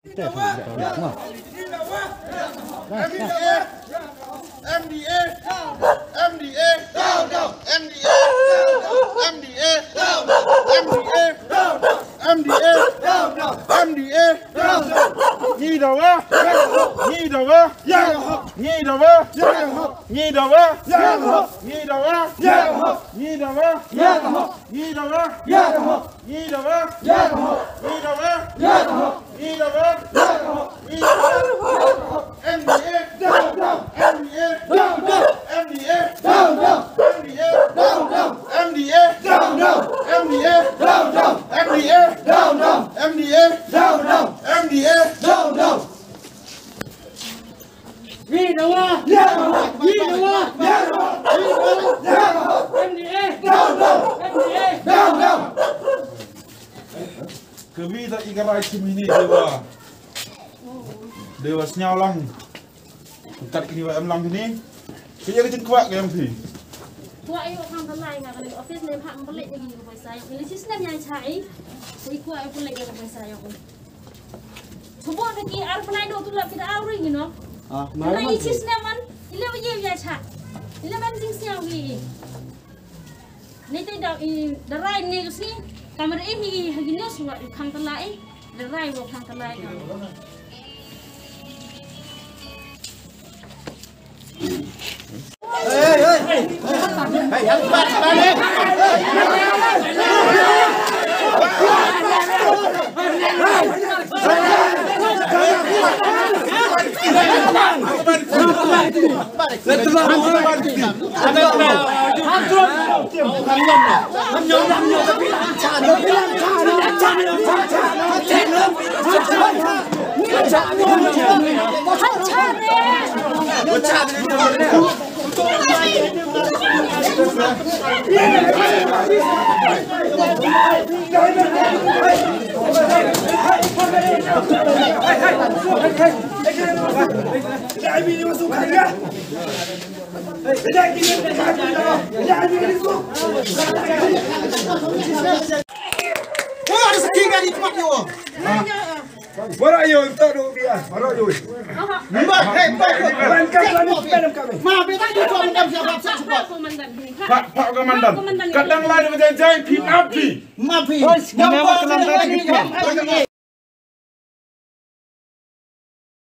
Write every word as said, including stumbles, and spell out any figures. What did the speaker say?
Ngi dawa, ngi dawa, ngi dawa, ngi dawa, ngi dawa, ngi dawa, ngi dawa, ngi dawa, ngi dawa, ngi dawa, ngi dawa, ngi dawa, ngi dawa, ngi dawa, M D A down, down, M D A down, down, M D A down, down, M D A down, down, M D A down, down, M D A down, down, M D A down, down, M D A down, down, M D A down, down. Ngi dawa. Ya. Ngi dawa. Ya. Ngi dawa. Ya. M D A. Down, down. M D A. Down, down. Ka wi da i ka rai ki mini dewa. Dewa sñiaw lang. Kat kini wa em lang kini. Ka ya ka jingkwah ka yang phi. Kwah ïoh khang ka lai nga ka office ne phah mpelet ni ka poisa. Ini sis nem yang chai. Sa i kwah ïoh pelet ka poisa ïoh. Sbok da ki ar bnai dei tu lap kita ar ri ngi no. Ah, na i sis ne man, i le ba ye ya cha. I le ban jing siang wi. Ni te da i da rai ne ka sngi. Kamar i hi ha gi no swa i khang tala i. Da rai wa khang tala i. Baroh ayo, im toh duh bia, baroh ayo. Pak, pak komandan. Ka dang lai da jai jai, phi ap phi.